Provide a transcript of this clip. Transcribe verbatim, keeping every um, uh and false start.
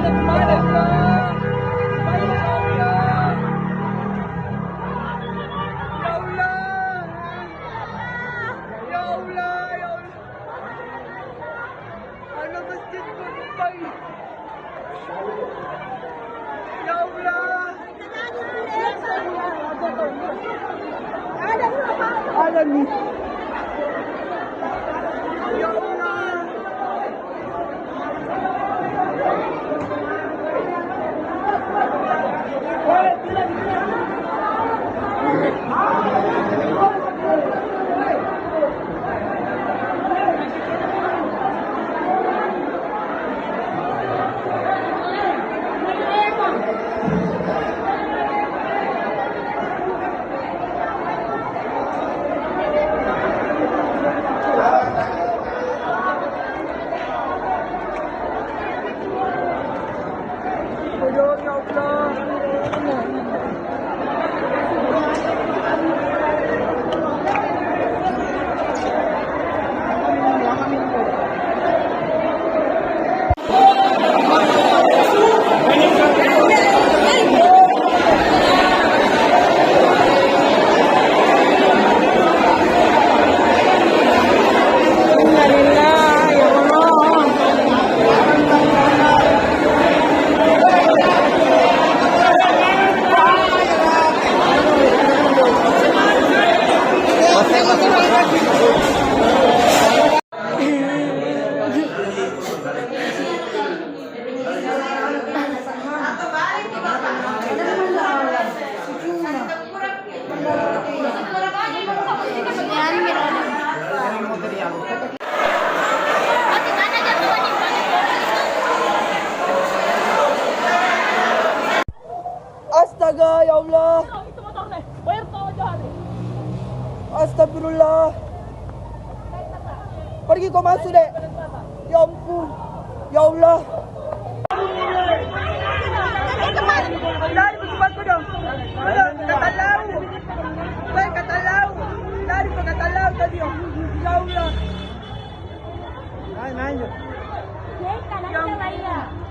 Ya Allah. Ya Allah, ya Allah. Ana masjid Kubai. Ya Allah. Ada nih. Ya Allah. Astaga, ya Allah. Astagfirullah. Pergi kau masuk, Dek. Ya ampun. Ya Allah. Lari ke tempat kau dong. Kau dong, kata lau. Weh, kata lau. Lari ke kata lau tadi, oh. Ya Allah. Naik, naik. Ya ampun.